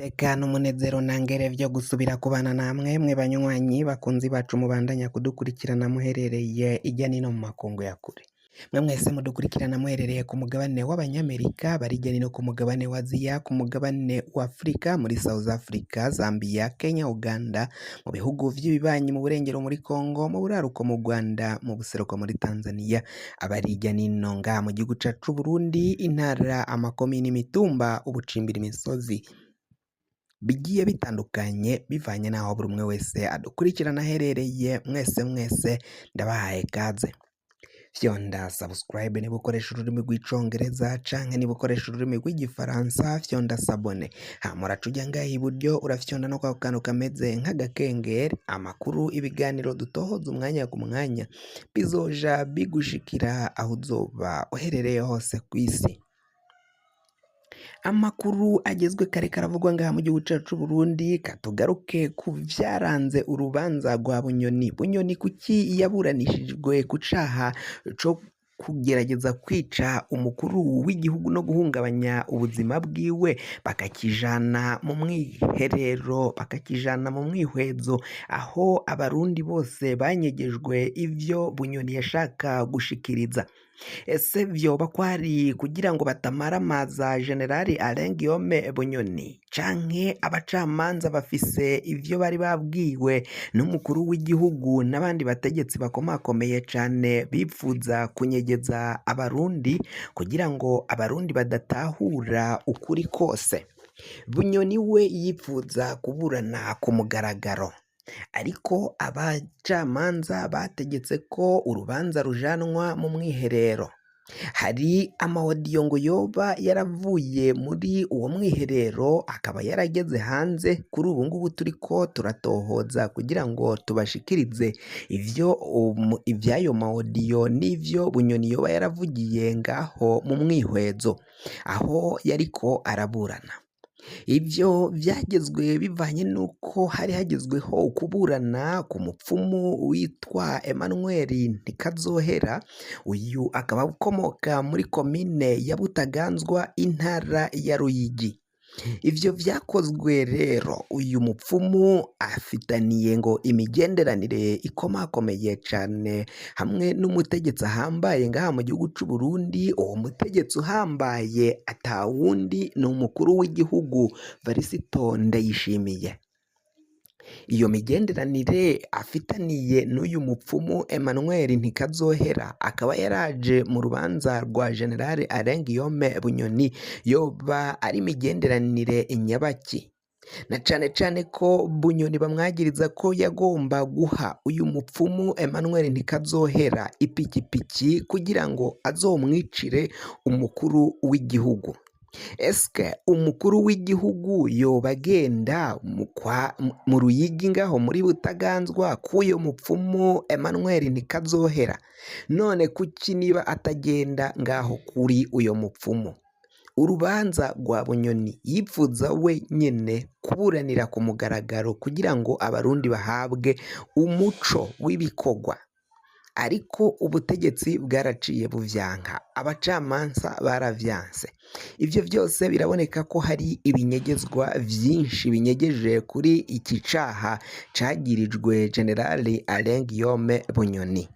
Tekana umunezero ntangere vyo gusubira kubana namwe mwe banywanyi bakunzi bacu mubandanya kudukurikirana muherereye irya nino mu makungu ya kure. Mwe mwese mudukurikirana muherereye ku mugabane w'abanyamerika, bari hirya no ku mugabane wa Aziya, ku mugabane wa Afurika, muri South Africa, Zambia, Kenya, Uganda, mu bihugu vy'ibibanyi, mu burengero muri Congo, mu buraruko mu Rwanda, mu buseruko muri Tanzania, abari hirya nino ngaha mu gihugu cacu c'Uburundi, intara, amakomine, imitumba, ubucimbira, imisozi bigiye bitandukanye bivanye n'aho buri umwe wese adukurikirana aherereye. Mwese mwese ndabahaye kaze. Fyonda subscribe niba ukoresha ururimi rw'icongereza, canke niba ukoresha ururimi rw'igifaransa fyonda s'abonner. Hama uraca uja ngaha iburyo, urafyonda no kwako kantu kameze nk'agakengeri. Amakuru, ibiganiro dutohoza umwanya ku mwanya bizoja bigushikira aho uzoba uherereye hose kw'isi. Amakuru agezwe kare karavugwa ngaha mu gihugu cacu c'Uburundi. Katugaruke ku vyaranze urubanza rwa Bunyoni. Bunyoni kuki yaburanishijwe ku caha co kugerageza kwica umukuru w'igihugu no guhungabanya ubuzima bwiwe, bakakijana mu mwiherero, bakakijana mu mwihwezo, aho abarundi bose banyegejwe ivyo Bunyoni yashaka gushikiriza? Ese vyoba kwari kugira ngo batamaramaza Generali Alain Guillaume Bunyoni, canke abacamanza bafise ivyo bari babwiwe n'umukuru w'igihugu n'abandi bategetsi bakomakomeye cane bipfuza kunyegeza abarundi kugira ngo abarundi badatahura ukuri kose? Bunyoni we yipfuza kuburana ku mugaragaro, ariko abacamanza bategetse ko urubanza rujanwa mu mwiherero. Hari amawodiyo ngo yoba yaravuye muri uwo mwiherero akaba yarageze hanze. Kuri ubu ngubu turiko turatohoza kugira ngo tubashikirize ivyo ivy'ayo mawodiyo n'ivyo Bunyoni yoba yaravugiye ngaho mu mwihwezo aho yariko araburana. Ibyo byagezwe bivanye n'uko hari hagezweho kuburana ku mupfumu witwa Emmanuel Ntikazohera, uyu akaba akomoka muri komine ya Butaganzwa, intara ya Ruyigi. Ibyo byakozwe rero uyu mupfumu afitaniye ngo imigenderanire ikomakomeye cyane hamwe n'umutegetsi ahambaye ngaha mu gihugu cy'u Burundi. Uwo mutegetsi uhambaye atawundi ni umukuru w'igihugu Varisito Ndayishimiye. Iyo migenderanire afitaniye n'uyu mupfumu Emmanuel Ntikazohera akaba yaraje mu rubanza rwa General Alain Guillaume Bunyoni yoba ari imigenderanire nyabaki? Na cane cane ko Bunyoni bamwagiriza ko yagomba guha uyu mupfumu Emmanuel Ntikazohera ipikipiki kugira ngo azomwicire umukuru w'igihugu. Eske umukuru w'igihugu yoba agenda mu Ruyigi ngaho muri Butaganzwa k'uyo mupfumu Emmanuel Ntikazohera? None kuki niba atagenda ngaho kuri uyo mupfumu? Urubanza rwa Bunyoni yipfuza we nyene kuburanira ku mugaragaro kugira ngo abarundi bahabwe umuco w'ibikorwa, ariko ubutegetsi bwaraciye buvyanka, abacamanza baravyanse. Ivyo vyose biraboneka ko hari ibinyegezwa vyinshi binyegeje kuri iki caha cagirijwe General Alain Guillaume Bunyoni.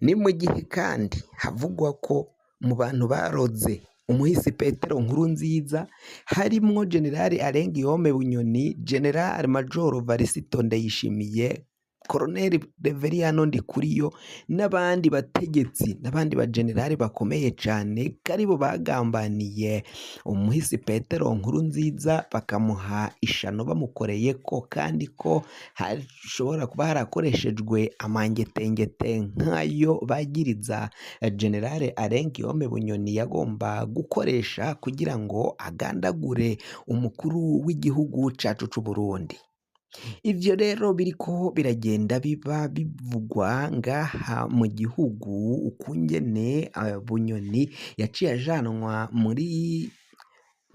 Ni mu gihe kandi havugwa ko mu bantu baroze umuhisi Petero Nkurunziza harimwo General Alain Guillaume Bunyoni, General Major Varisito Ndayishimiye, Colonel Reveriyano Ndikuriyo n'abandi bategetsi n'abandi bajenerali bakomeye cyane ko aribo bagambaniye umuhisi Petero Nkurunziza bakamuha ishano bamukoreye ko kandi ko hashobora kuba harakoreshejwe amangetengete nk'ayo bagiriza General Alain Guillaume Bunyoni yagomba gukoresha kugira ngo agandagure umukuru w'igihugu cacu c'u Burundi. Ivyo rero biriko biragenda biba bivugwa ngaha mu gihugu, ukungene Bunyoni yaciye ajanwa muri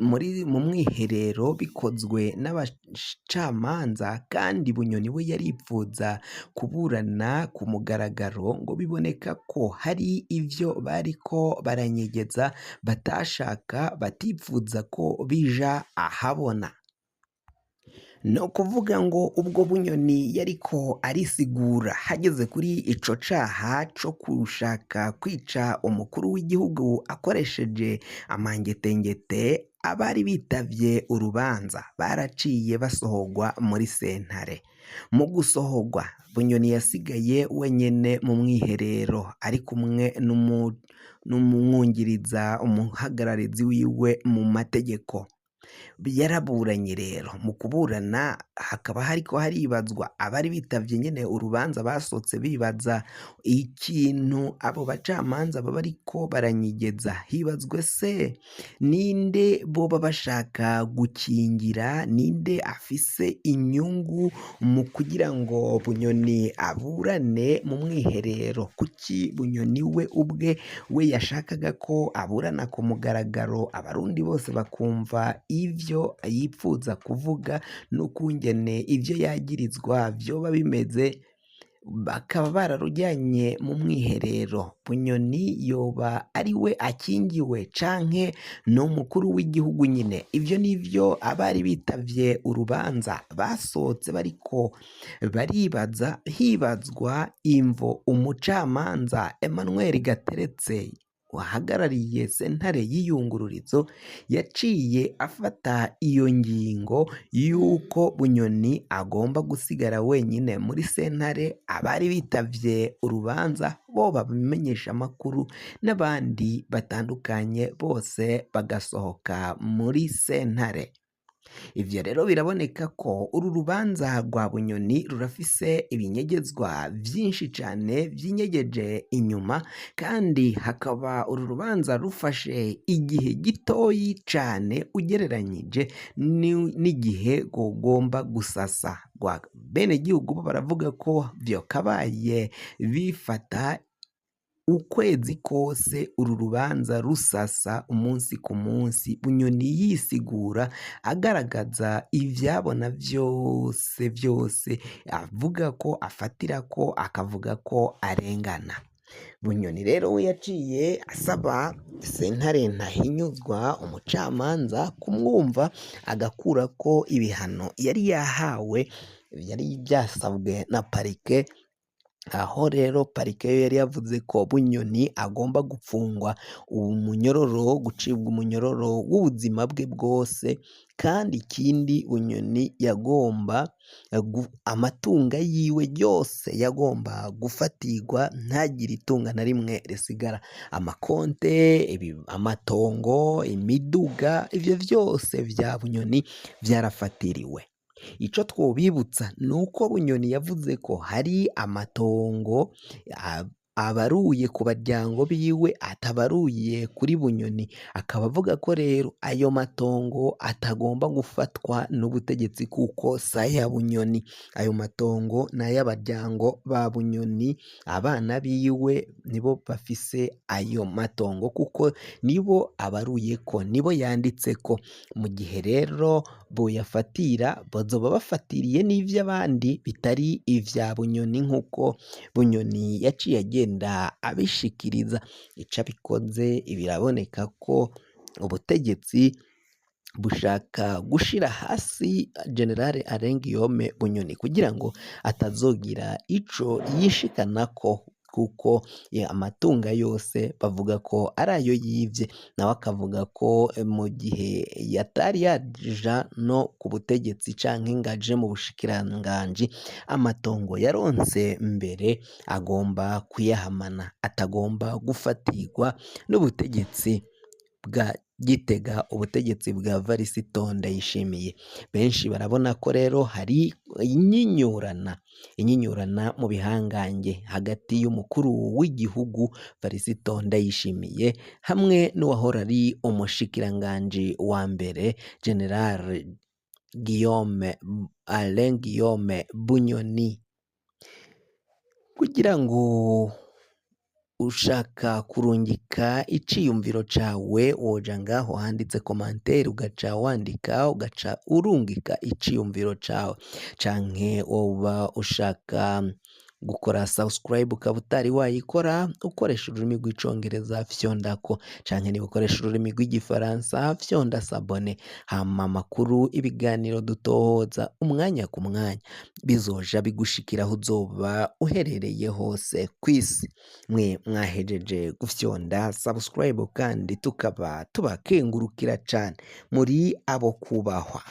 mu mwiherero bikozwe n'abacamanza, kandi Bunyoni we yaripfuza kuburana ku mugaragaro, ngo biboneka ko hari ivyo bariko baranyegeza batashaka batipfuza ko bija ahabona. No kuvuga ngo ubwo Bunyoni yariko arisigura hageze kuri ico caha co gushaka kwica umukuru w'igihugu akoresheje amangetengete, abari bitavye urubanza baraciye basohorwa muri sentare. Mu gusohorwa Bunyoni yasigaye wenyene mu mwiherero ari kumwe n'umwungiriza umuhagararizi wiwe mu mategeko. Yaraburanye rero mu kuburana hakaba hariko haribazwa abari bitavye nyene urubanza basohotse bibaza ikintu abo bacamanza baba bariko baranyegeza, hibazwe se ninde boba bashaka gukingira, ninde afise inyungu mu kugira ngo Bunyoni aburane mu mwiherero, kuki Bunyoni we ubwe we yashakaga ko aburana ku mugaragaro abarundi bose bakumva ivyo yipfuza kuvuga n'ukungene ivyo yagirizwa vyoba bimeze, bakaba bararujyanye mu mwiherero. Bunyoni yoba ari we akingiwe canke ni umukuru w'igihugu nyine? Ivyo nivyo abari bitavye urubanza basohotse bariko baribaza, hibazwa imvo umucamanza Emmanuel Gateretse wahagarariye sentare y'iyungururizo yaciye afata iyo ngingo y'uko Bunyoni agomba gusigara wenyine muri sentare, abari bitavye urubanza boba abamenyeshamakuru n'abandi batandukanye bose bagasohoka muri sentare. Ivyo rero biraboneka ko uru rubanza rwa Bunyoni rurafise ibinyegezwa vyinshi cane vyinyegeje inyuma, kandi hakaba uru rubanza rufashe igihe gitoyi cane ugereranyije n'igihe rwogomba gusasa. Benegihugu bo baravuga ko vyokabaye bifata ukwezi kose uru rubanza rusasa umunsi ku munsi, Bunyoni yisigura agaragaza ivyabona vyose vyose, avuga ko afatirako akavuga ko arengana. Bunyoni rero we yaciye asaba sentare ntahinyuzwa umucamanza kumwumva agakurako ibihano yari yahawe yari vyasabwe na parike, aho rero parike yo yari yavuze ko Bunyoni agomba gupfungwa umunyororo, gucibwa umunyororo w'ubuzima bwe bwose, kandi ikindi Bunyoni yagomba amatunga yiwe yose yagomba gufatirwa ntagire itunga na rimwe risigara, amakonte, amatongo, imiduga, ivyo vyose vya Bunyoni vyarafatiriwe. Ico twobibutsa ni uko Bunyoni yavuze ko hari amatongo abaruye ku baryango biwe atabaruye kuri Bunyoni, akaba avuga ko rero ayo matongo atagomba gufatwa n'ubutegetsi kuko si aya Bunyoni, ayo matongo ni ay'abaryango ba Bunyoni, abana biwe nibo bafise ayo matongo kuko nibo abaruyeko, nibo yanditseko. Mu gihe rero boyafatira bazoba bafatiriye n'ivy'abandi bitari ivya Bunyoni nk'uko Bunyoni yaciye agenda abishikiriza. Ico abikoze biraboneka ko ubutegetsi bushaka gushira hasi General Alain Guillaume Bunyoni kugira ngo atazogira ico yishikanako, kuko amatunga yose bavuga ko ari ayo yivye, nawe akavuga ko mu gihe yatari yaja no ku butegetsi canke ngo aje mu bushikiranganji, amatongo yaronse mbere agomba kuyahamana, atagomba gufatirwa n'ubutegetsi bwa Gitega, ubutegetsi bwa Varisito Ndayishimiye. Benshi barabona ko rero hari inyinyurana mu bihangange hagati y'umukuru w'igihugu Varisito Ndayishimiye hamwe n'uwahora ari umushikiranganji wa mbere General Guillaume Alain Guillaume Bunyoni. Kugira ngo ushaka kurungika iciyumviro cawe woja ngaho handitse commentaire ugaca wandika ugaca urungika iciyumviro cawe, canke woba ushaka Gukora subscribe ukaba utari wayikora, ukoresha ururimi rw'icongereza fyondako, canke niba ukoresha ururimi rw'igifaransa fyonda s'abonner, hama amakuru, ibiganiro dutohoza umwanya ku mwanya bizoja bigushikira aho uzoba uherereye hose kw'isi. Mwe mwahejeje gufyonda subscribe kandi tukaba tubakengurukira cane, muri abo kubahwa.